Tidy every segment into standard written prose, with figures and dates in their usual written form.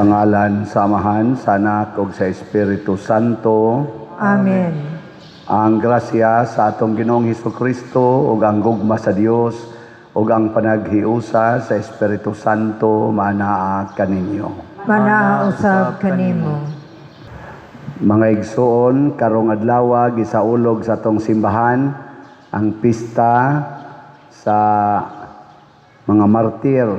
Sa ngalan sa Amahan, sa Anak ug sa Espiritu Santo. Amen. Ang grasya sa atong Ginoong Hesus Kristo ug ang gugma sa Dios ug ang panaghiusa sa Espiritu Santo maanaa kaninyo. Manaa usab kanimo. Mga igsoon, karong adlaw gisaulog sa atong simbahan ang pista sa mga martir.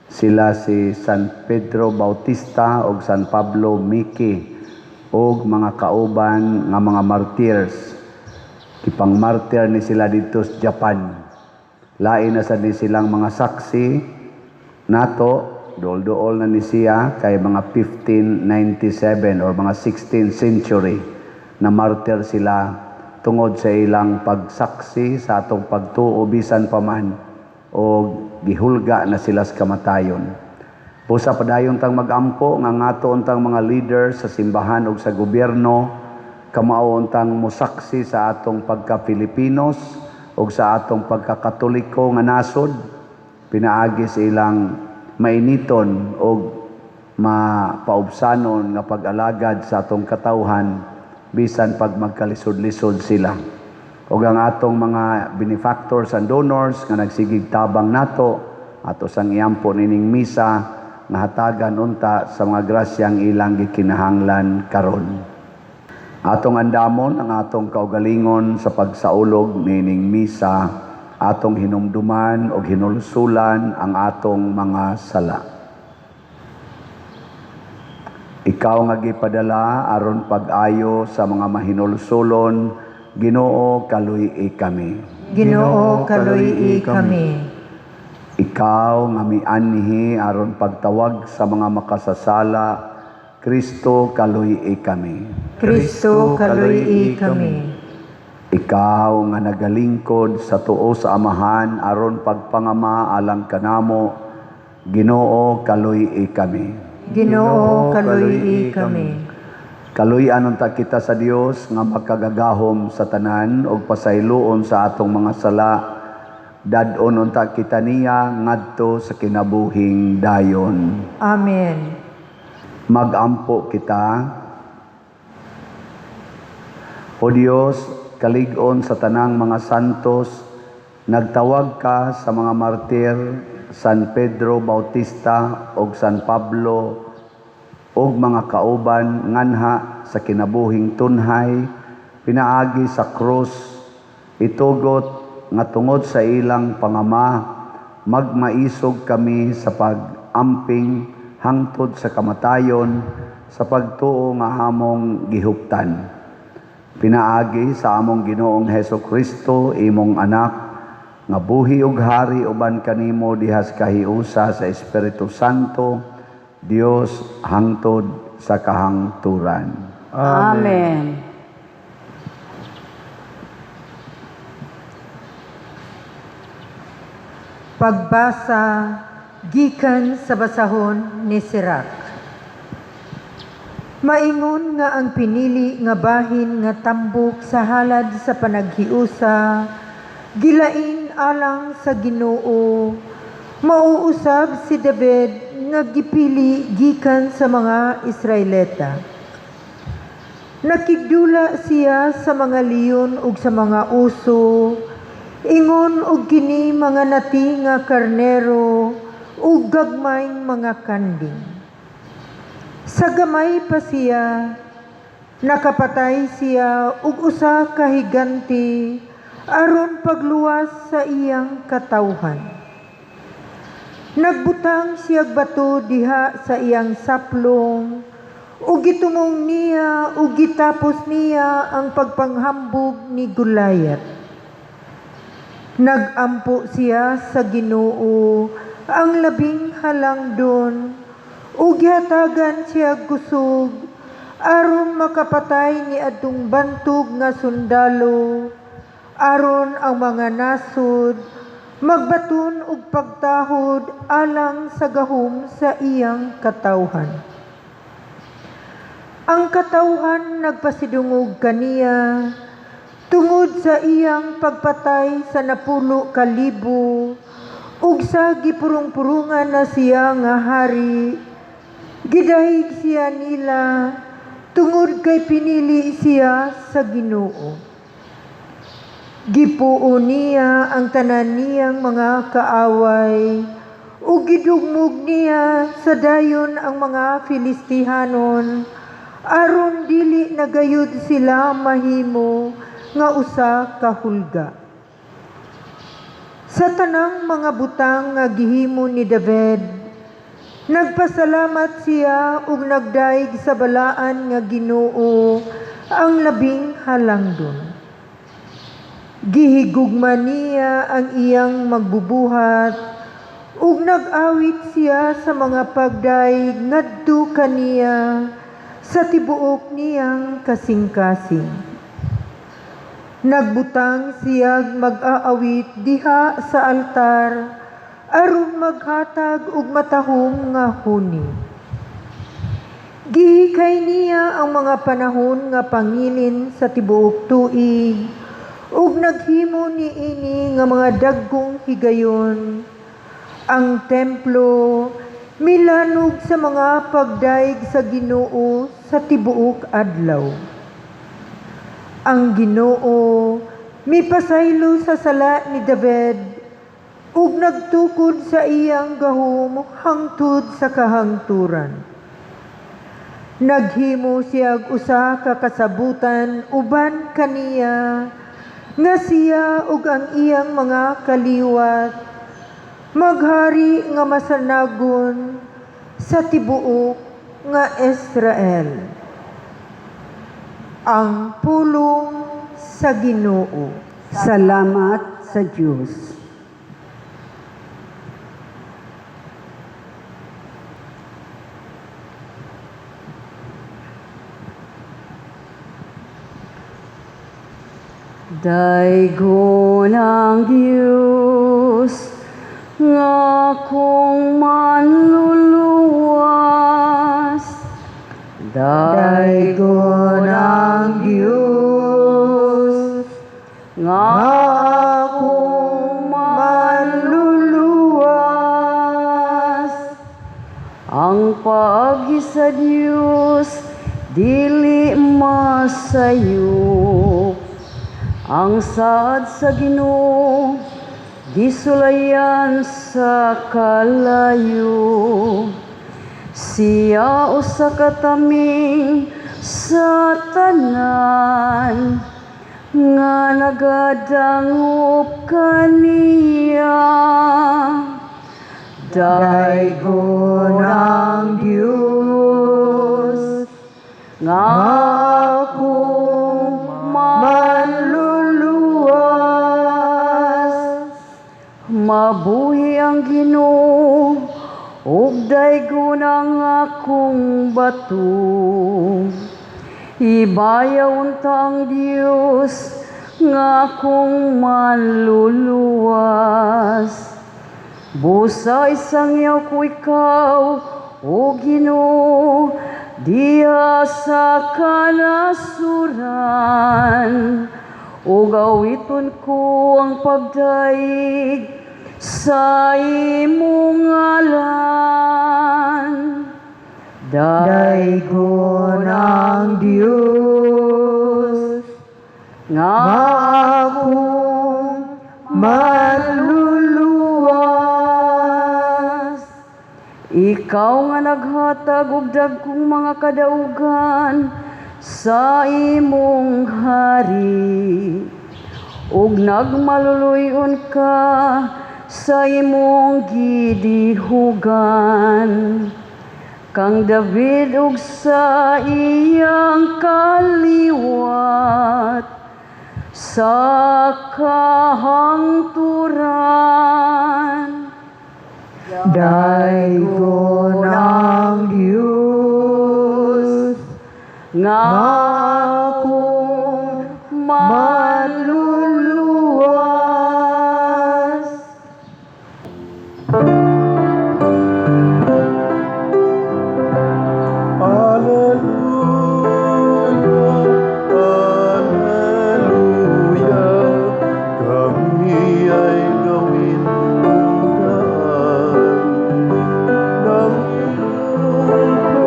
Sila si San Pedro Bautista ug San Pablo Miki ug mga kauban nga mga martyrs. Gipang-martyr ni sila didto sa Japan. Lain na sad ni silang mga saksi nato, duol-duol na ni siya kay mga 1597 or mga 16th century na martyr sila tungod sa ilang pagsaksi sa atong pagtuo bisan pa man o gihulga na sila sa kamatayon. Busa padayon tang magampo nga ngato untang mga leaders sa simbahan ug sa gobyerno kamao untang mosaksi sa atong pagka-Filipinos ug sa atong pagkakatoliko nga nasod pinaagi sa ilang mainiton og mapaubsanon nga pag-alagad sa atong katawhan bisan pag magkalisod-lisod sila. Ug ang atong mga benefactors and donors nga nagsigig tabang nato ato sang iampo nining misa nga hatagan unta sa mga grasyang ilang gikinahanglan karon. Atong andamon ang atong kaugalingon sa pagsaulog nining misa, atong hinumduman og hinulsulan ang atong mga sala. Ikaw nga gipadala aron pag-ayo sa mga mahinulsulon, Ginoo, kaluy-i kami. Ginoo, kaluy-i kami. Ikaw nga mianhi aron pagtawag sa mga makasasala, Kristo, kaluy-i kami. Kristo, kaluy-i kami. Ikaw nga nagalingkod sa tuo sa Amahan aron pagpangama alang kanamo, Ginoo, kaluy-i kami. Ginoo, kaluy-i kami. Kaluy-an unta kita sa Dios nga makagagahom sa tanan ug pasayloon sa atong mga sala. Dad-on unta kita niya ngadto sa kinabuhing dayon. Amen. Magampo kita. O Dios, kalig-on sa tanang mga santos, nagtawag ka sa mga martir San Pedro Bautista ug San Pablo ug mga kauban nganha sa kinabuhing tunhay pinaagi sa krus. Itugot nga tungod sa ilang pangama magmaisog kami sa pag-amping hangtod sa kamatayon sa pagtuo nga among gihuptan pinaagi sa among Ginoong Heso Kristo, imong anak, nga buhi ug hari uban kanimo diha sa kahiusa sa Espiritu Santo, Dios, hangtod sa kahangturan. Amen. Pagbasa gikan sa basahon ni Sirach. Maingon nga ang pinili nga bahin nga tambok sa halad sa panaghiusa gilain alang sa Ginoo, mauusab si David nga gipili gikan sa mga Israelita. Nakigdula siya sa mga leon ug sa mga uso, ingon og kini mga nati nga karnero ug gagmayng mga kanding. Sa gamay pa siya, nakapatay siya og usa ka higanti aron pagluwas sa iyang katawhan. Nagbutang siyag bato diha sa iyang saplong, ug gitumong niya ug gitapos niya ang pagpanghambog ni Goliath. Nagampo siya sa Ginoo, ang labing halangdon, ug gihatagan siya kusog aron makapatay ni adtong bantog nga sundalo, aron ang mga nasod magbaton og pagtahod alang sa gahom sa iyang katawhan. Ang katawhan nagpasidungog kaniya tungod sa iyang pagpatay sa 10,000 ug sa gipurong-purungan na siya nga hari. Gidahig siya nila tungod kay pinili siya sa Ginoo. Gipuo niya ang tanan niyang mga kaaway ug gidugmog niya sa dayon ang mga Filistihanon aron dili na gayud sila mahimo nga usa ka hulga. Sa tanang mga butang nga gihimo ni David, nagpasalamat siya ug nagdayeg sa balaan nga Ginoo, ang Labing Halangdon. Gihigugma niya ang iyang magbubuhat ug nag-awit siya sa mga pagdayeg ngadto kaniya sa tibuok niyang kasing-kasing. Nagbutang siyag mag-aawit diha sa altar aron maghatag og matahom nga huni. Gihikay niya ang mga panahon nga pangilin sa tibuok tuig ug naghimo niini nga mga dagkong higayon. Ang templo milanog sa mga pagdayeg sa Ginoo sa tibuok adlaw. Ang Ginoo mipasaylo sa sala ni David ug nagtukod sa iyang gahom hangtod sa kahangturan. Naghimo siya og usa ka kasabutan uban kaniya nga siya ug ang iyang mga kaliwat maghari nga masanagon sa tibuok nga Israel. Ang pulong sa Ginoo. Salamat sa Diyos. Daygon ang Diyos nga akong manluluwas. Daygon ang Diyos nga akong manluluwas. Ang paagi sa Diyos dili masayop. Ang saad sa Ginoo gisulayan sa kalayo. Siya usa ka taming sa tanan nga nagadangop kaniya. Daygon ang Diyos nga akong manluluwas. Mabuhi ang Ginoo ug daygon ang akong bato. Ibayaw unta ang Dios nga akong manluluwas. Busa isangyaw ko ikaw, o Ginoo, diha sa kanasuran. Ug awiton ko ang pagdaig sa imong ngalan. Daygon ang Diyos nga akong manluluwas. Ikaw nga naghatag og dagkong mga kadaugan sa imong hari ug nagmaluluy-on ka sa imong gidihugan kang David ug sa iyang kaliwat sa kahangturan. Daygon ang Diyos nga akong manluluwas. Alleluia, Alleluia, kami ay gawin mong daan ng iyong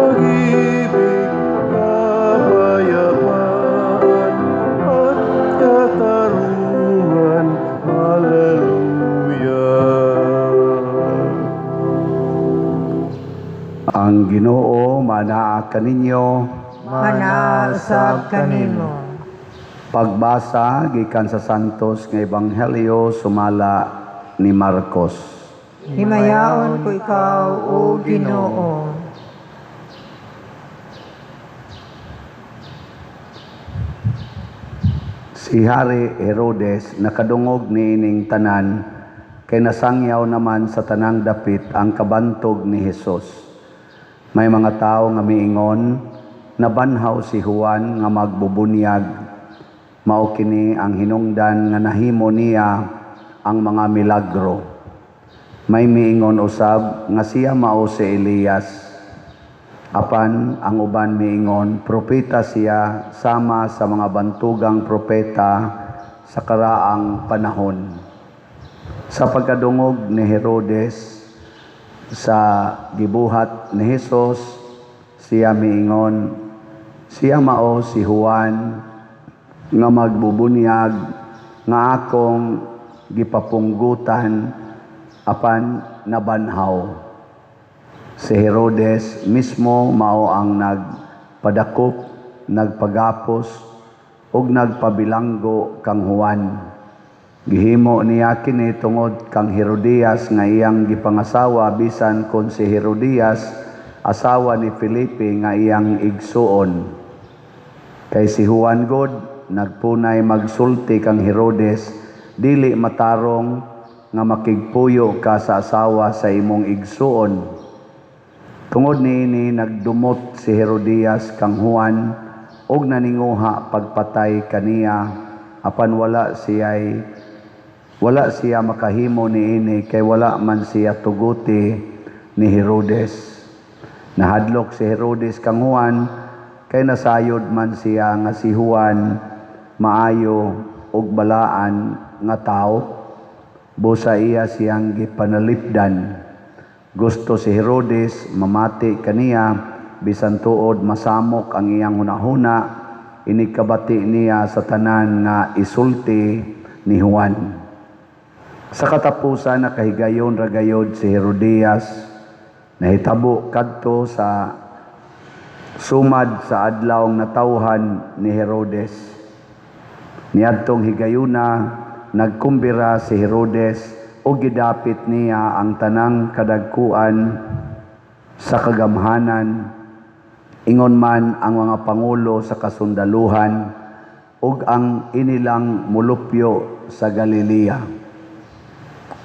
kaninyo. Manaa usab kanimo. Pagbasa gikan sa Santos nga Ebanghelyo sumala ni Marcos. Himayaon ko ikaw, O Ginoo. Si Hari Herodes nakadungog niining tanan kay nasangyaw naman sa tanang dapit ang kabantog ni Hesus. May mga tawo nga miingon, nabanhaw si Juan nga magbubunyag. Mao kini ang hinungdan nga nahimo niya ang mga milagro. May miingon usab nga siya mao si Elias. Apan ang uban miingon, propeta siya sama sa mga bantugang propeta sa karaang panahon. Sa pagkadungog ni Herodes sa gibuhat ni Hesus, siya miingon, siya mao si Juan nga magbubunyag nga akong gipapunggutan apan nabanhaw. Si Herodes mismo mao ang nagpadakop, nagpagapos ug nagpabilanggo kang Juan. Gihimo niya kini tungod kang Herodias nga iyang gipangasawa, bisan kon si Herodias asawa ni Felipe nga iyang igsuon. Kay si Juan god nagpunay magsulti kang Herodes, dili matarong nga makigpuyo ka sa asawa sa imong igsuon. Tungod niini nagdumot si Herodias kang Juan ug naninguha pagpatay kaniya, apan wala siya makahimo niini kay wala man siya tuguti ni Herodes. Nahadlok si Herodes kang Juan kay nasayod man siya nga si Juan maayo ug balaan nga tawo. Busa iya siyang gipanalipdan. Gusto si Herodes mamati kaniya, bisan tuod masamok ang iyang hunahuna inig kabati niya sa tanan nga isulti ni Juan. Sa katapusan, nakahigayon ra gayod si Herodias. Nahitabo kadto sa sumad sa adlaw natawhan ni Herodes. Niadtong higayuna, nagkumbira si Herodes ug gidapit niya ang tanang kadagkuan sa kagamhanan, ingon man ang mga pangulo sa kasundaluhan ug ang inilang mulupyo sa Galilea.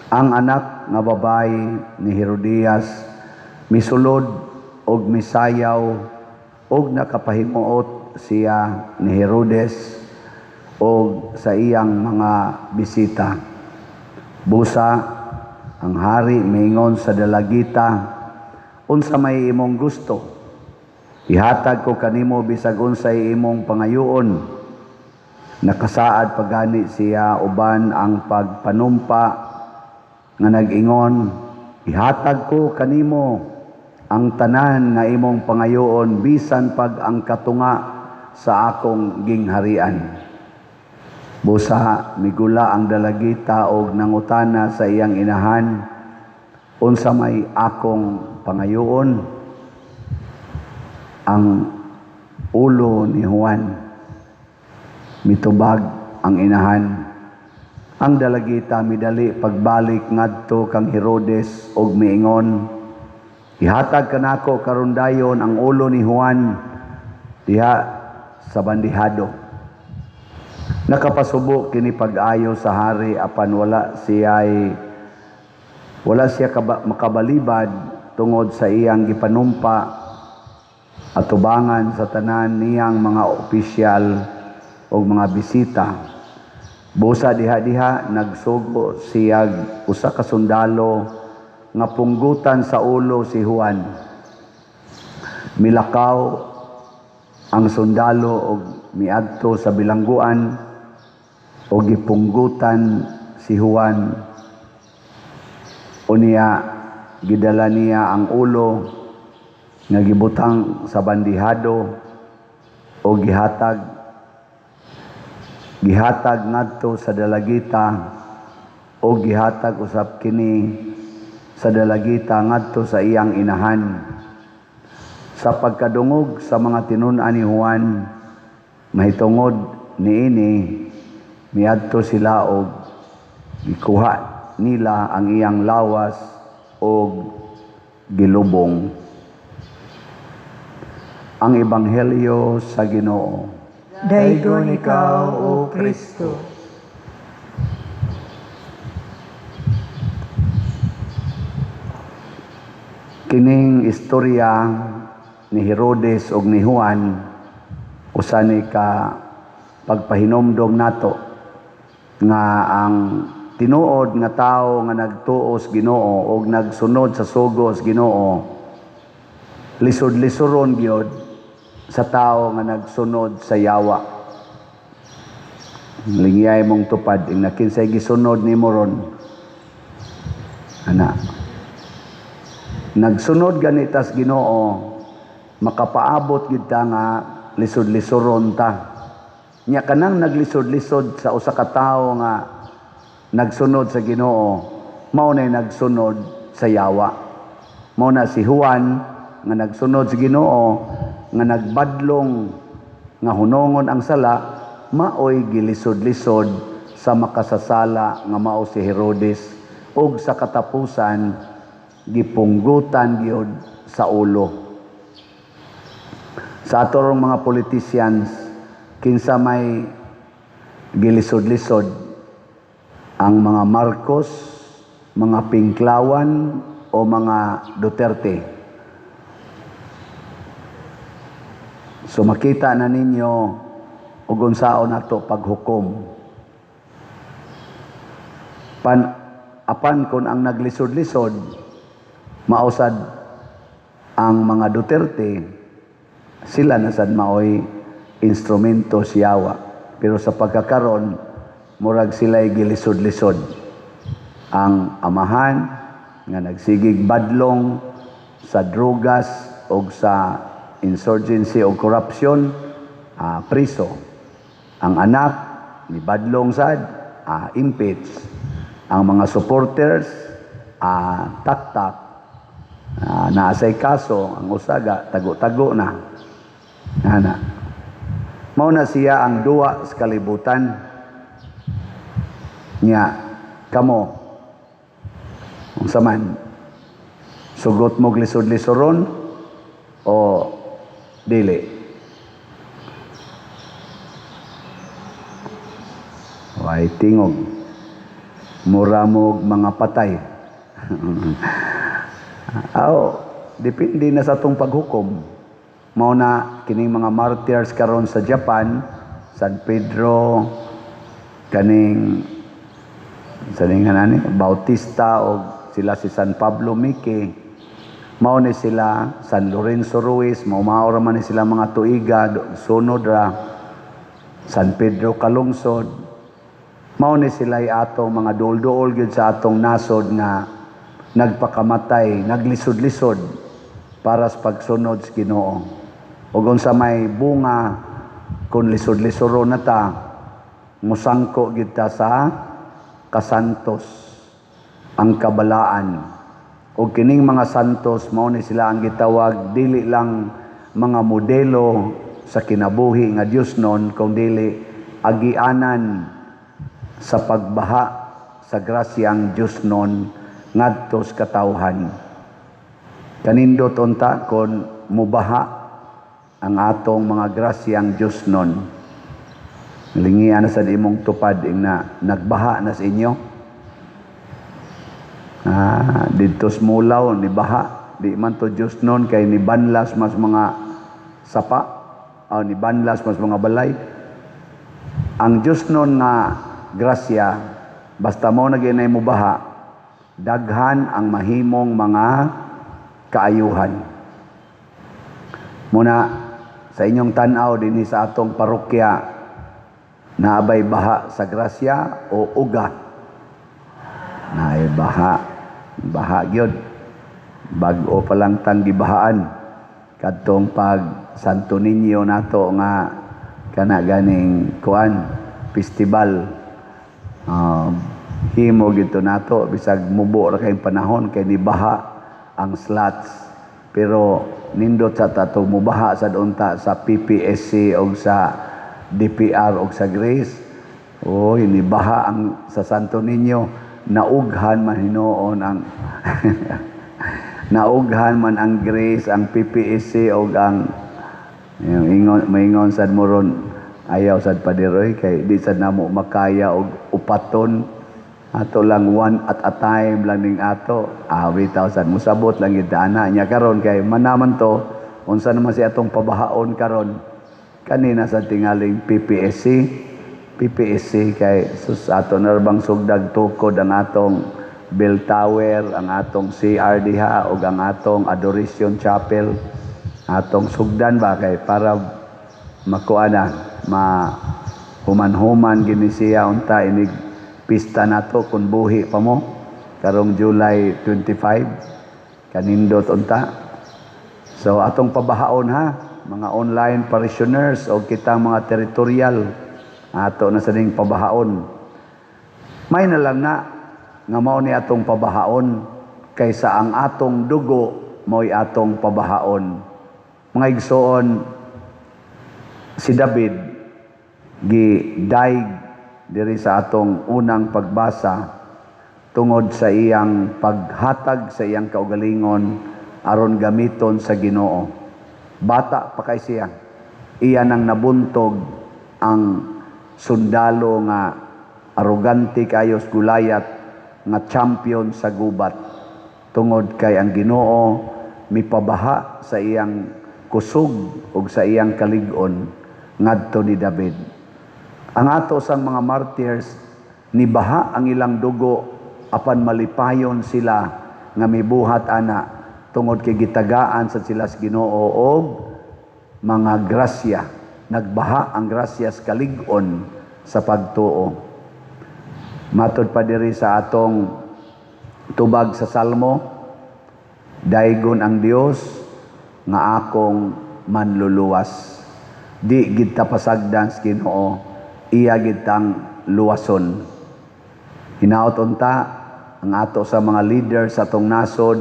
Ang anak nga babayi ni Herodias misulod og misayaw og nakapahimuot siya ni Herodes og sa iyang mga bisita. Busa ang hari miingon sa dalagita, "Unsa may imong gusto? Ihatag ko kanimo bisag unsay imong pangayoon." Nakasaad pagani siya uban ang pagpanumpa nga nag-ingon, "Ihatag ko kanimo ang tanan nga imong pangayoon, bisan pag ang katunga sa akong gingharian." Busa migula ang dalagita og nangutana sa iyang inahan, "Unsa may akong pangayoon?" "Ang ulo ni Juan," mitubag ang inahan. Ang dalagita midali pagbalik ngadto kang Herodes og miingon, "Ihatag kanako karon dayon ang ulo ni Juan diha sa bandihado." Nakapasubo kini pag-ayo sa hari, apan wala siya makabalibad tungod sa iyang gipanumpa atubangan sa tanan niyang mga opisyal o mga bisita. Busa diha-diha nagsugo siyag usa ka sundalo nga punggutan sa ulo si Juan. Milakaw ang sundalo og miadto sa bilangguan og gipunggutan si Juan. Unya gidala niya ang ulo nga gibutang sa bandihado o gihatag ngadto sa dalagita, o gihatag usab kini sa dalagita ngadto sa iyang inahan. Sa pagkadungog sa mga tinun-an ni Juan mahitungod niini, miadto sila og gikuha nila ang iyang lawas og gilubong. Ang Ebanghelyo sa Ginoo. Daygon ikaw, O Kristo. Kining istorya ni Herodes ug ni Juan usa ni ka pagpahinomdom nato nga ang tinuod nga tawo nga nagtuo sa Ginoo og nagsunod sa sugo sa Ginoo, lisod-lisoron gyud sa tawo nga nagsunod sa yawa. Lingyay mong tupad ing kinsay gisunod nimo ron. Ana. Nagsunod ganita sa Ginoo, makapaabot gid ta nga lisod-lisoron ta. Nya kanang naglisod-lisod sa usa ka tawo nga nagsunod sa Ginoo, mao nay nagsunod sa yawa. Mao na si Juan nga nagsunod sa Ginoo, nga nagbadlong nga hunongon ang sala, maoy gilisod-lisod sa makasasala nga mao si Herodes, ug sa katapusan gipunggutan gyud sa ulo. Sa atorong mga politicians, kinsa may gilisod-lisod? Ang mga Marcos, mga Pinklawan o mga Duterte? So makita na ninyo ug unsaon nato paghukom. Apan kon ang naglisod-lisod mausad ang mga Duterte, sila na sad maoy instrumento siyawa. Pero sa pagkakaron, murag sila'y gilisod-lisod. Ang amahan nga nagsigig badlong sa drugas o sa insurgency o corruption, priso. Ang anak ni badlong sad, impeach. Ang mga supporters, taktak. Naasay kaso, ang usaga, tago-tago na. Ana. Mao na siya ang duwa sa kalibutan. Nya, kamo, unsa man, sugot mo lisod-lisoron o dili? Way tingog. Mura mo'g mga patay. Aw, depende na sa atong paghukom. Mao na kining mga martyrs karon sa Japan, San Pedro, kaning sa ani Bautista o sila si San Pablo Miki, mao ni sila San Lorenzo Ruiz, mao mao ra man ni sila mga tuiga, sunod ra San Pedro Calungsod. Mao ni sila atong mga duol-duol gyud sa atong nasod nga nagpakamatay, naglisod-lisod para sa pagsunod sa Ginoo. Ug unsa may bunga kung lisod-lisoro na ta, musangko gyud ta sa kasantos, ang kabalaan. Ug kining mga santos, mao ni sila ang gitawag dili lang mga modelo sa kinabuhi nga Dios nun, kung dili agianan sa pagbaha sa grasyang Dios nun ngadto sa katawhan. Kanindot unta kon mubaha ang atong mga grasyang Dios nun. Lingian na sa imong tupad ing na nagbaha na sa inyo. Didto sa Mulaw ni baha, di man to Dios nun kay ni banlas mas mga sapa, o ni banlas mas mga balay. Ang Dios nun nga grasya, basta mo na ginay mo baha, daghan ang mahimong mga kaayuhan. Muna sa inyong tan-aw dinhi sa atong parokya, naabay baha sa grasya o uga? Naay baha. Baha gyud. Bag-o pa lang tang gibahaan kadtong pag Santo Niño nato nga kana ganing kuan festival. Himo gito nato bisag mubo ra kayong panahon kay ni baha ang slots, Pero nindot sa tato mubaha sad unta sa PPSC og sa DPR og sa Grace. Oh, baha ang sa Santo Niño, naughan man hinuon ang naughan man ang Grace, ang PPSC og ang ingon, maingon sad mo ron, "Ayaw sad, Paderoy, kay di sad namo makaya og upaton. Ato lang, one at a time lang ning ato." Ah, bitaw sad, musabot lang gid ana nya karon kay manaman to, unsa naman si atong pabahaon karon? Kanina sa tingaling PPSC, PPSC, kay sus, ato na bang sugdag tukod ang atong bell tower, ang atong CR diha ug ang atong Adoration Chapel. Atong sugdan ba kay para makuha na, ma human-human gini siya unta inig pista nato kung buhi pa mo karong July 25. Kanindot unta. So atong pabahaon ha, mga online parishioners o kitang mga territorial, ato na sa ning pabahaon. May na lang na nga mao ni atong pabahaon kaysa ang atong dugo mao'y atong pabahaon. Mga igsoon, si David gidayeg diri sa atong unang pagbasa tungod sa iyang paghatag sa iyang kaugalingon aron gamiton sa Ginoo. Bata pa kay siya. Iya nang nabuntog ang sundalo nga arogante kayos Gulayat nga champion sa gubat tungod kay ang Ginoo mipabaha sa iyang kusog ug sa iyang kalig-on ngadto ni David. Ang ato sang mga martyrs, nibaha ang ilang dugo apan malipayon sila nga mibuhat ana tungod kay gitagaan sa sila sa Ginoo og mga grasya. Nagbaha ang grasya sa kalig-on sa pagtuo. Matod pa diri sa atong tubag sa Salmo, "Daygon ang Dios nga akong manluluwas." Di gid ta pasagdan sa Ginoo, iya gid tang luwason. Hinaot unta ang ato sa mga leader sa atong nasod,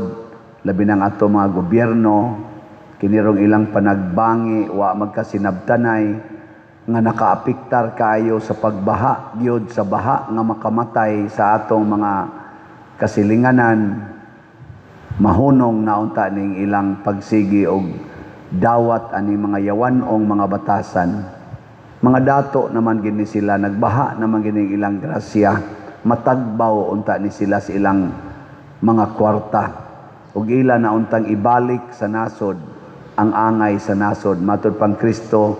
labi ng ato mga gobyerno, kinirong ilang panagbangi, wa magkasinabtanay, nga nakaapektar kaayo sa pagbaha gyud sa baha nga makamatay sa atong mga kasilinganan, mahunong na unta ning ilang pagsigi og dawat ani mga yawan-ong mga batasan. Mga dato naman gini sila, nagbaha naman gini ilang grasya, matagbaw unta ni sila sa ilang mga kwarta ug ila na untang ibalik sa nasod ang angay sa nasod. Matod pang Kristo,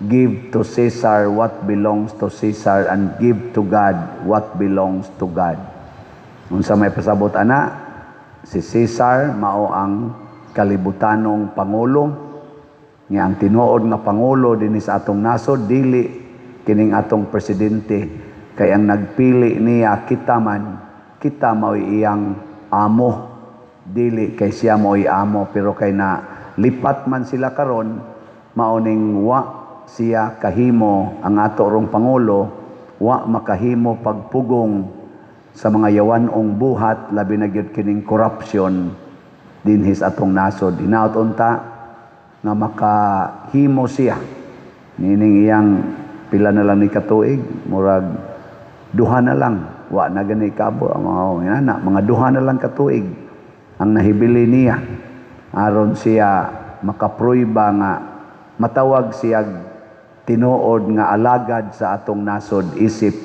"Give to Caesar what belongs to Caesar and give to God what belongs to God." Unsa may pasabot ana? Si Caesar mao ang kalibutanong pangulo nga ang tinuod nga pangulo dinhi sa atong nasod dili kining atong presidente, kay ang nagpili niya kita man, kita mao'y iyang amo, dili kay siya mao'y amo. Pero kay na lipat man sila karon, mao ning wa siya kahimo, ang ato rong pangulo wa makahimo pagpugong sa mga yawan-ong buhat, labi na gyud kining corruption dinhi sa atong nasod. Hinaot unta nga makahimo siya nining iyang pila na lang ni katuig, murag duha na lang, wa na gani kabo ang mga ana, mga duha na lang katuig ang nahibili niya aron siya makapruiba nga matawag siya tinuod nga alagad sa atong nasod isip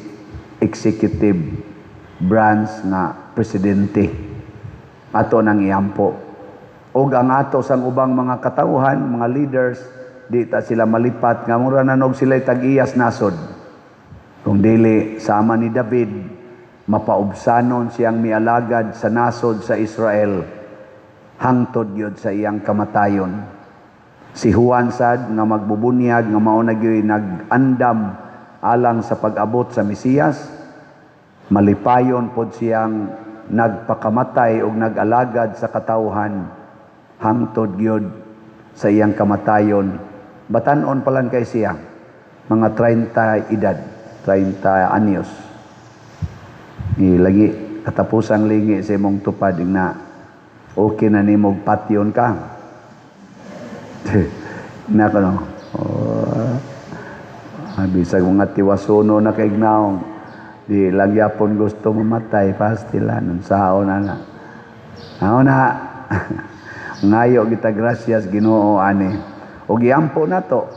executive branch nga presidente. Ato nang iampo og ang ato sang ubang mga katawhan, mga leaders, di ta sila malipat nga mura na nog sila'y tag-iyas nasod. Kung dili, sama ni David, mapaubsanon siyang mialagad sa nasod sa Israel hangtod gyud sa iyang kamatayon. Si Juan sad nga magbubunyag nga mao na gyud nag-andam alang sa pag-abot sa Mesiyas, malipayon pod siyang nagpakamatay og nag-alagad sa katawhan hangtod gyud sa iyang kamatayon. Batan-on pa lang kay siya, mga 30 edad, 30 anyos. Lagi katapusang lingi sa imong tupad na okay na nimog patyon ka. Nako, no. Oh, bisag mga tiwasuno na kaignaong, di lang yapon gusto mamatay, pastilan, unsaon ana. Mao na, ngayo kita grasyas Ginoo ani. O giampo nato,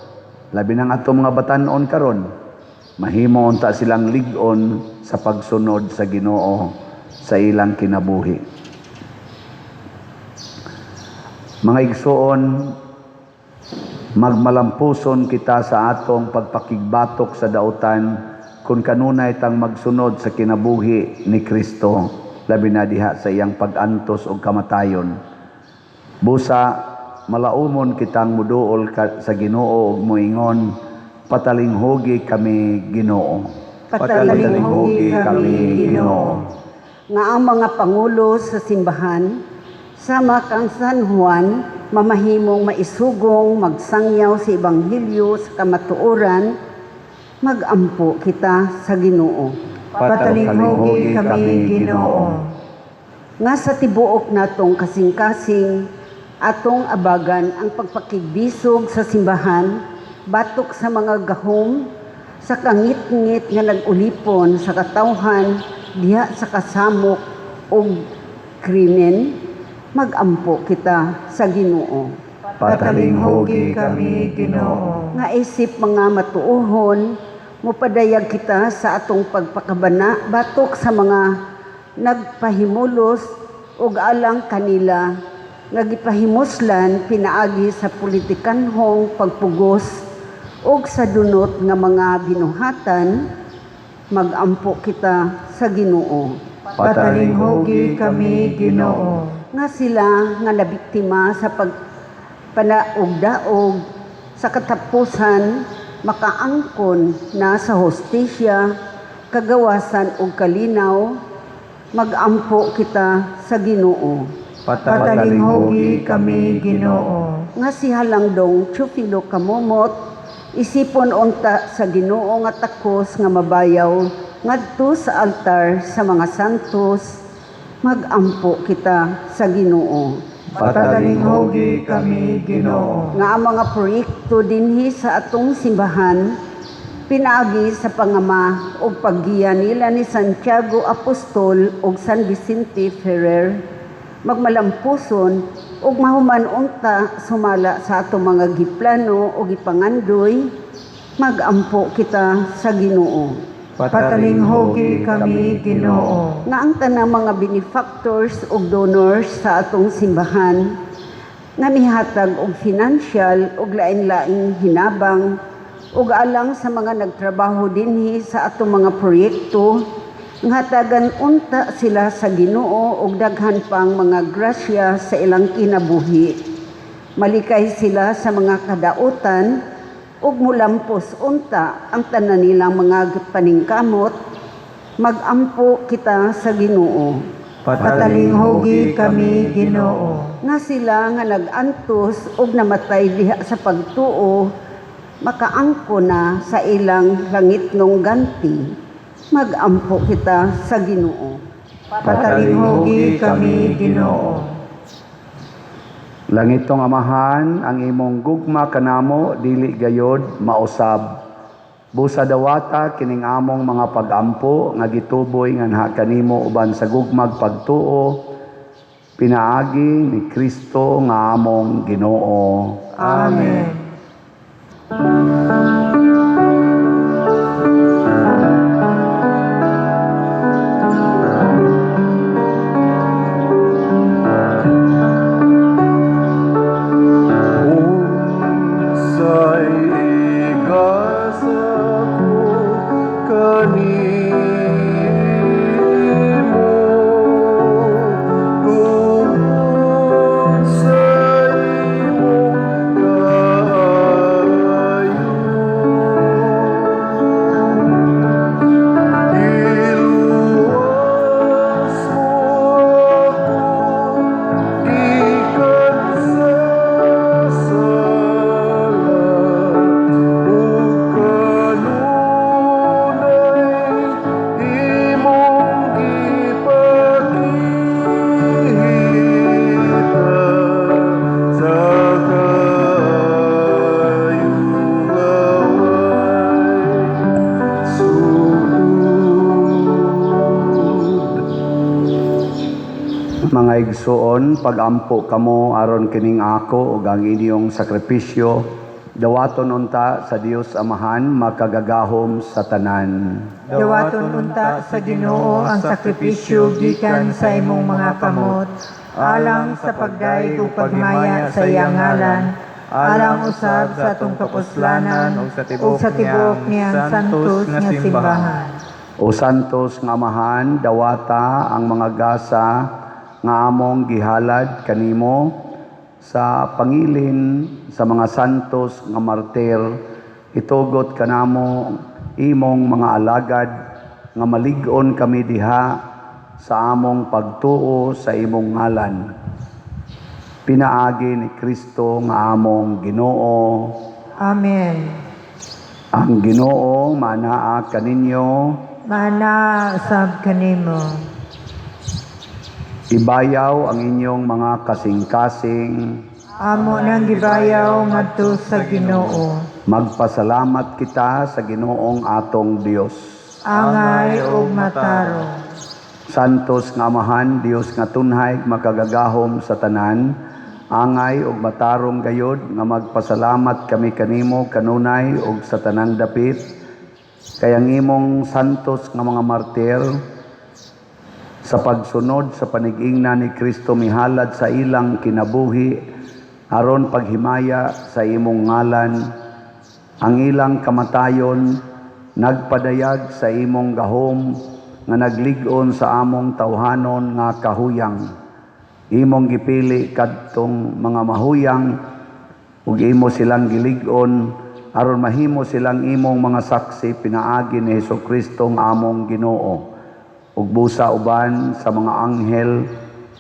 labi nang ato mga batanon karon, mahimo unta silang lig-on sa pagsunod sa Ginoo sa ilang kinabuhi. Mga igsoon, magmalampuson kita sa atong pagpakigbatok sa dautan kung kanunay tang magsunod sa kinabuhi ni Kristo, labi na diha sa iyang pag-antos og kamatayon. Busa malaumon kitang muduol sa Ginoo ug moingon, "Patalinghugi kami, Ginoo." Patalinghugi kami, Ginoo. Nga ang mga pangulo sa simbahan, sama kang San Juan, mamahimong maisugong magsangyaw sa Ebanghelyo sa kamatuoran, magampo kita sa Ginoo. Patalinghugi kami, Ginoo. Nga sa tibuok natong kasing-kasing, atong abagan ang pagpakigbisog sa simbahan, batok sa mga gahom, sa kangitngit nga nag-ulipon sa katawhan diha sa kasamok og krimen, magampo kita sa Ginoo. Patalinghugi kami, Ginoo. Nga isip mga matuohon, mupadayag kita sa atong pagpakabana batok sa mga nagpahimulos ug alang kanila nga gipahimuslan pinaagi sa politikanhong pagpugos ug sa dunot nga mga binuhatan, magampo kita sa Ginoo. Patalinghugi kami, Ginoo. Nga sila nga nabiktima sa pagpanaugdaog sa katapusan makaangkon na sa hostisya, kagawasan ug kalinaw, magampo kita sa Ginoo. Patalinghugi kami, Ginoo. Nga si Halangdong Teofilo Camomot isipon unta sa Ginoo nga takos nga mabayaw ngadto sa altar sa mga santos, magampo kita sa Ginoo. Patalinghugi kami, Ginoo. Nga ang mga proyekto dinhi sa atong simbahan pinaagi sa pangama ug paggiya nila ni Santiago Apostol ug San Vicente Ferrer magmalampuson ug mahuman unta sumala sa atong mga giplano ug gipangandoy, magampo kita sa Ginoo. Patalinghugi kami, Ginoo. Nga ang tanang mga benefactors ug donors sa atong simbahan nga mihatag og financial ug lain-laing hinabang ug alang sa mga nagtrabaho dinhi sa atong mga proyekto, nga hatagan unta sila sa Ginoo og daghan pang mga grasya sa ilang kinabuhi. Malikay sila sa mga kadautan ug mulampos unta ang tanan nilang mga paningkamot, magampo kita sa Ginoo. Patalinghugi kami, Ginoo. Nga sila nga nag-antos ug namatay diha sa pagtuo makaangko na sa ilang langitnong ganti, magampo kita sa Ginoo. Patalinghugi kami, Ginoo. Langitong Amahan, ang imong gugma kanamo dili gayod mausab. Busa dawata kining among mga pagampo nga gituboy nganha kanimo uban sa gugmag pagtuo pinaagi ni Kristo nga among Ginoo. Amen. Unsay igasa ko kanimo tungod sa imong kaayo? Mga igsuon, pagampo kamo aron kining ako ug ang inyong sakripisyo dawaton unta sa Dios Amahan makagagahom sa tanan. Dawaton unta sa Ginoo ang sakripisyo gikan sa imong mga kamot, alang sa pagdayeg ug paghimaya sa iyang ngalan, alang usab sa atong kapuslanan ug sa ug sa tibuok niyang santos nga simbahan. O santos nga Amahan, dawata ang mga gasa nga among gihalad kanimo sa pangilin sa mga santos nga martir, itugot kanamo imong mga alagad nga malig-on kami diha sa among pagtuo sa imong ngalan. Pinaagi ni Kristo nga among Ginoo. Amen. Ang Ginoo manaa kaninyo. Mana usab kanimo. Ibayaw ang inyong mga kasing-kasing. Amo nang gibayaw ngadto sa Ginoo. Magpasalamat kita sa Ginoong atong Dios. Angay ug matarong. Santos nga Amahan, Dios nga tunhay, makagagahom sa tanan, angay ug matarong gayod nga magpasalamat kami kanimo kanunay ug sa tanang dapit, kay ang imong santos nga mga martir sa pagsunod sa panigingna ni Kristo mihalad sa ilang kinabuhi aron paghimaya sa imong ngalan. Ang ilang kamatayon nagpadayag sa imong gahom nga naglig-on sa among tawhanon nga kahuyang. Imong gipili kadtong mga mahuyang ug imo silang gilig-on aron mahimo silang imong mga saksi pinaagi ni Hesukristo nga among Ginoo. Ug busa uban sa mga anghel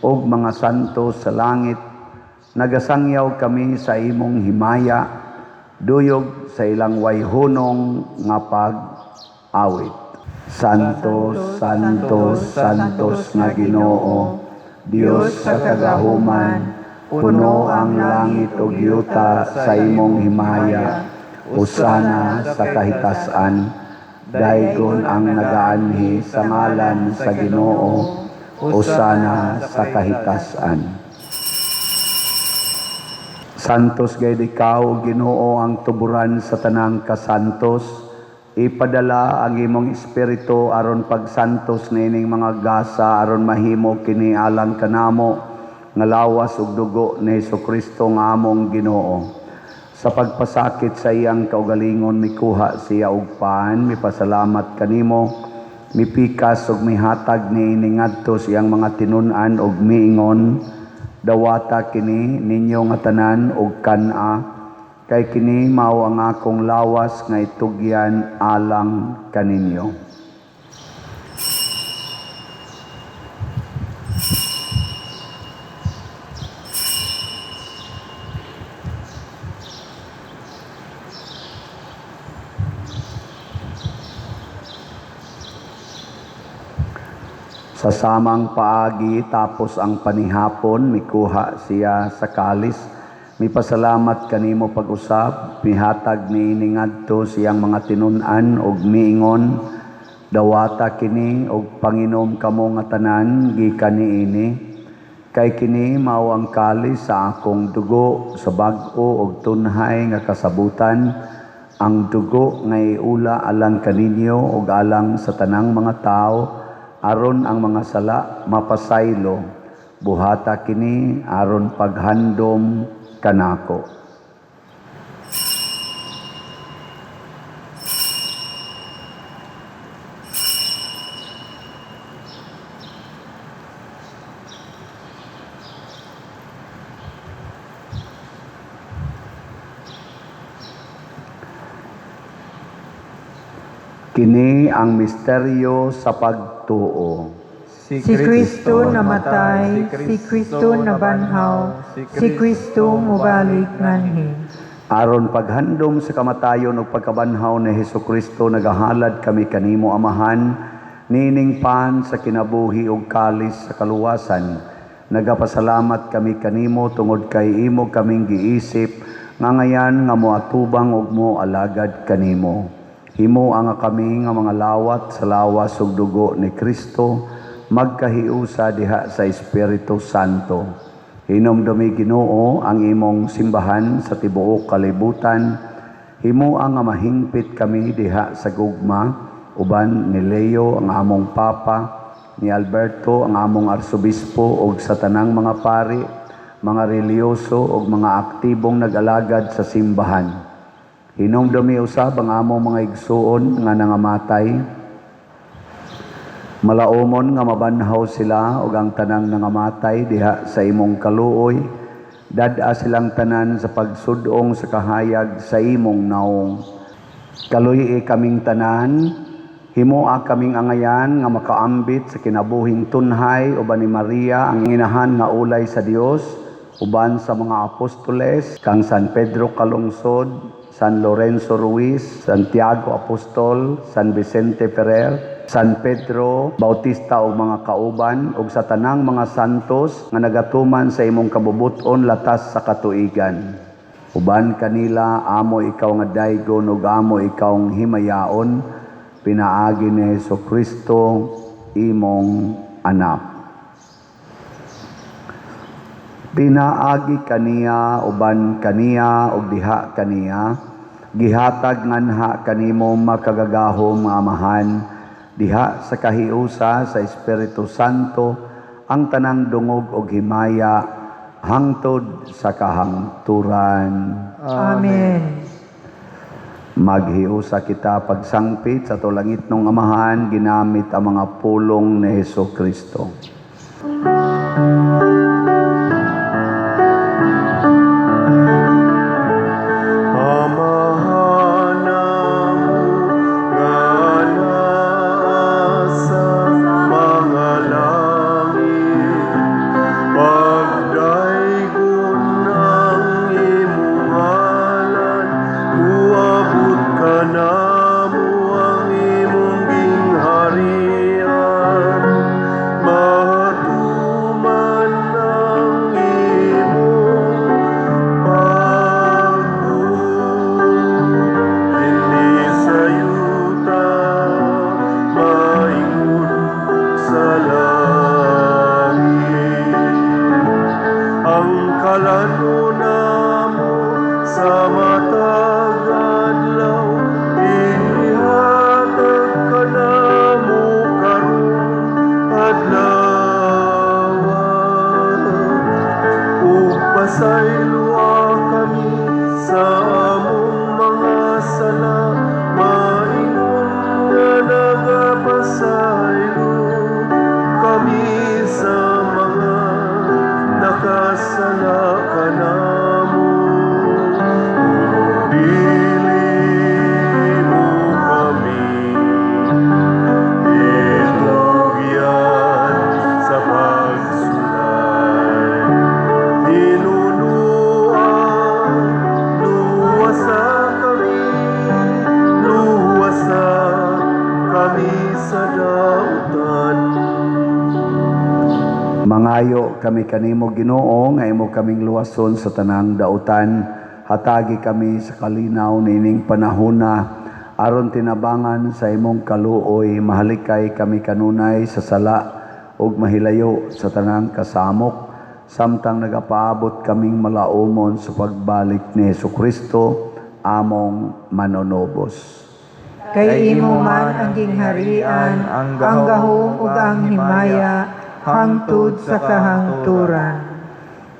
ug mga santo sa langit, nagasangyaw kami sa imong himaya, duyog sa ilang wayhunong nga pag-awit. Santo, Santo, Santos nga Ginoo, Dios sa kagahuman, puno ang langit ug yuta sa imong himaya. Usana sa kahitasan. Daygon ang nagaanhi sa ngalan sa Ginoo. Usana sa kahitasan. Santos gayud ikaw, Ginoo, ang tuburan sa tanang kasantos. Ipadala ang imong espiritu aron pagsantos niining mga gasa aron mahimo kini alang kanamo nga lawas ug dugo ni Hesukristo nga among Ginoo. Sa pagpasakit sa iyang kaugalingon mikuha siya og pan, mipasalamat kanimo, mipikas ug mihatag niini ngadto sa iyang mga tinun-an ug miingon, dawata kini ninyo nga tanan ug kan-a, kay kini mao ang akong lawas nga itugyan alang kaninyo. Sa samang paagi tapos ang panihapon, mikuha siya sa kalis, mipasalamat kanimo pag-usab, mihatag niini ngadto siyang mga tinun-an ug miingon, dawata kini ug panginom kamo nga tanan gikan niini, kay kini mao ang kalis sa akong dugo sa bag-o ug tunhay nga kasabutan, ang dugo nga iula alang kaninyo ug alang sa tanang mga tawo aron ang mga sala mapasaylo. Buhata kini aron paghandom kanako. Kini ang misteryo sa pagtuo. Si Kristo namatay, si Kristo nabanhaw, si Kristo mubalik nganhi. Aron paghandom sa kamatayon ug pagkabanhaw ni Hesukristo, nagahalad kami kanimo Amahan, nining pan sa kinabuhi ug kalis sa kaluwasan. Nagapasalamat kami kanimo tungod kay imo kaming giisip nga ngayan nga moatubang ug moalagad kanimo. Himo ang kami nga mga lawat sa lawas ug dugo ni Kristo, Magkahiusa diha sa Espiritu Santo. Hinumdumi, Ginoo, ang imong simbahan sa tibuok kalibutan. Himoa nga mahingpit kami diha sa gugma uban ni Leo ang among Papa, ni Alberto ang among Arsobispo ug sa tanang mga pari, mga relihiyoso ug mga aktibong nag-alagad sa simbahan. Hinumdumi usab ang among mga igsuon nga nangamatay. Malaumon nga mabanhaw sila ug ang tanang nangamatay diha sa imong kaluoy. Dad-a silang tanan sa pagsud-ong sa kahayag sa imong naong. Kaluy-i kaming tanan, himoa kaming angayan nga makaambit sa kinabuhing tunhay uban ni Maria ang inahan nga ulay sa Dios, uban sa mga apostoles, kang San Pedro Calungsod, San Lorenzo Ruiz, Santiago Apostol, San Vicente Ferrer, San Pedro Bautista ug mga kauban ug sa tanang mga santos nga nagatuman sa imong kabubut-on latas sa katuigan. Uban kanila amo ikaw nga daygon ug amo ikaw himayaon pinaagi ni Hesus Kristo, imong anak. Pinaagi kaniya, uban kaniya ug diha kaniya, gihatag nganha kanimo, makagagahom nga Amahan, diha sa kahiusa sa Espiritu Santo, ang tanang dungog ug himaya hangtod sa kahangturan. Amen. Maghiusa kita pagsangpit sa atong langitnong Amahan ginamit ang mga pulong ni Hesus Kristo. Amahan namo nga naa sa mga langit, pagdaygon ang imong ngalan, muabot kanamo ang imong gingharian, matuman ang imong pagbuot dinhi sa yuta maingon sa langit. Ang kalan-on namo sa matag adlaw ihatag kanamo karong adlaw, ug pasayloa kami sa among mga sala maingon nga nagapasaylo kami sa mga nakasala kanamo. Dili mo kami itugyan sa pagsulay. Hinunua, luwasa kami, luwasa kami sa dautan. Mangayo kami kanimo, Ginoo, nga imo kaming luwason sa tanang dautan. Hatagi kami sa kalinaw niining panahona aron tinabangan sa imong kaluoy mahalikay kami kanunay sa sala ug mahilayo sa tanang kasamok samtang nagapaabot kaming malaumon sa pagbalik ni Hesukristo, among manunubos. Kay imo man ang gingharian, ang gahom ug ang himaya, hangtod sa kahangturan.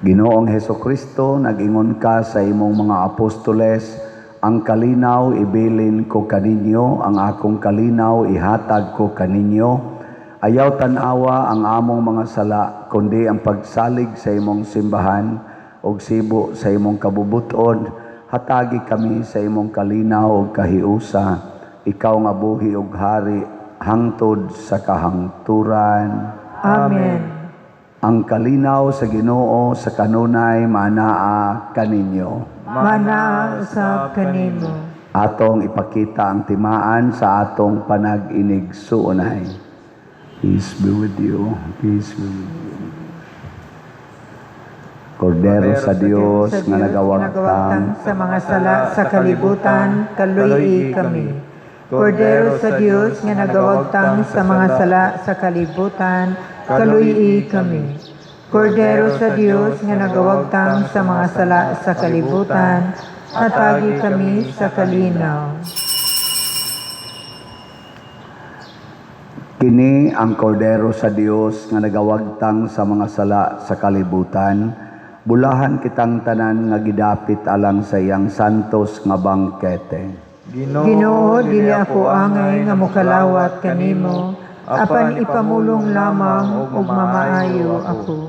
Ginoong Hesukristo, nag-ingon ka sa imong mga apostoles, "Ang kalinaw ibilin ko kaninyo, ang akong kalinaw ihatag ko kaninyo." Ayaw tan-awa ang among mga sala, kundi ang pagsalig sa imong simbahan ug sibo sa imong kabubuton. Hatagi kami sa imong kalinaw ug kahiusa. Ikaw nga buhi ug hari hangtod sa kahangturan. Amen. Ang kalinaw sa Ginoo sa kanunay maanaa kaninyo. Manaa usab kanimo. Atong ipakita ang timaan sa atong panag-inigsuonay. Peace be with you. Peace be with you. Kordero sa Dios Sa nga Dios nagawagtang nagawagtang sa mga sala sa kalibutan, kaluy-i kami. Kordero sa Dios nga nagawagtang sa mga sala sa kalibutan, kaluy-i kami. Kordero sa Dios nga nagawagtang sa mga sala sa kalibutan, hatagi kami sa kalinaw. Kini ang kordero sa Dios nga nagawagtang sa mga sala sa kalibutan. Bulahan kitang tanan nga gidapit alang sa iyang santos nga bangkete. Ginoo, dili ako angay nga mokalawat kanimo, apan ipamulong lamang ug mamaayo ako.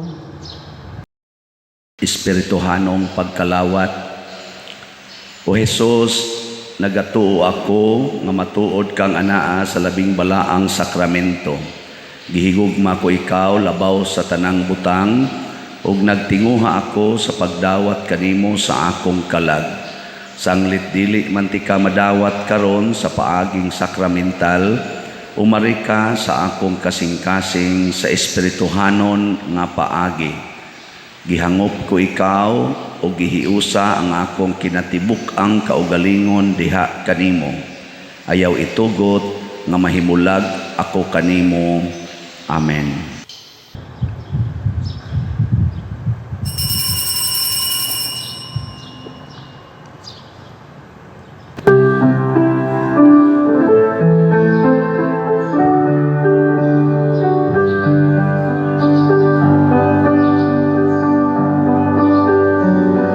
Espirituhanong pagkalawat. O Hesus, nagatuo ako nga matuod kang anaa sa labing balaang sakramento. Gihigugma ko ikaw labaw sa tanang butang ug nagtinguha ako sa pagdawat kanimo sa akong kalag. Sanglit dili man tika madawat karon sa paaging sakramental, umari ka sa akong kasing-kasing sa espirituhanon nga paagi. Gihangop ko ikaw o gihiusa ang akong kinatibuk-ang kaugalingon diha kanimo. Ayaw itugot nga mahimulag ako kanimo. Amen.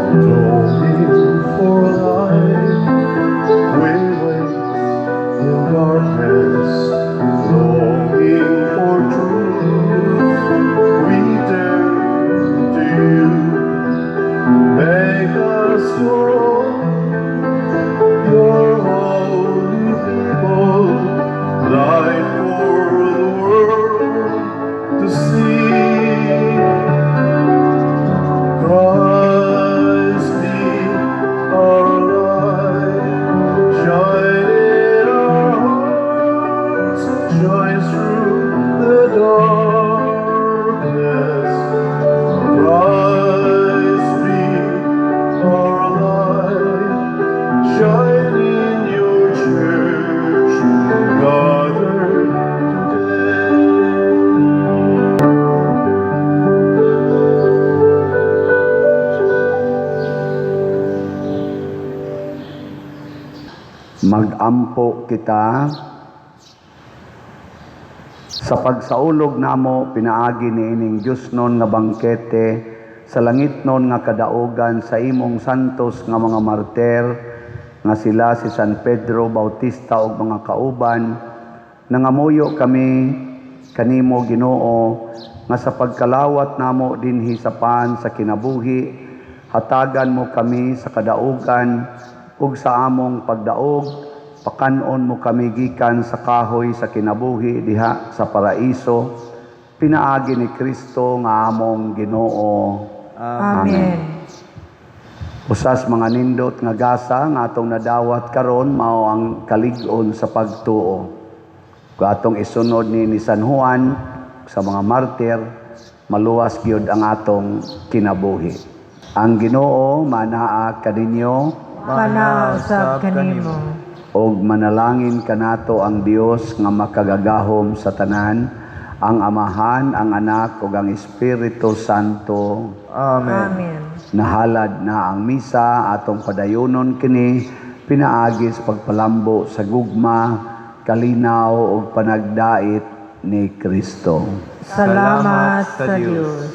Longing for light, we wait in darkness. Longing for truth, we turn to you. Make us your own, your holy people, light for the world to see. Christ be our light, shine in our hearts, shine through the darkness. Christ be our light, shine in your church, gathered today. Magampo kita sa pagsaulog namo pinaagi niining Diyosnon nga bangkete sa langitnon nga kadaugan sa imong santos nga mga martir nga sila si San Pedro Bautista ug mga kauban. Nangamuyo kami kanimo, Ginoo, nga sa pagkalawat namo dinhi sa pan sa kinabuhi, hatagan mo kami sa kadaugan ug sa among pagdaog pakan-on mo kami gikan sa kahoy sa kinabuhi diha sa paraiso, pinaagi ni Kristo nga among Ginoo. Amen. Usas mga nindot nga gasa nga atong nadawat karon mao ang kalig-on sa pagtuo. Kung atong isunod ni San Juan sa mga martir, maluwas gyud ang atong kinabuhi. Ang Ginoo manaa kaninyo. Manaa usab kanimo. Og manalangin kanato ang Dios nga makagagahom sa tanan, ang Amahan, ang Anak ug ang Espiritu Santo. Amen. Amen. Nahalad na ang misa, atong padayonon kini pinaagi sa pagpalambo sa gugma, kalinaw ug panagdait ni Kristo. Salamat sa Dios.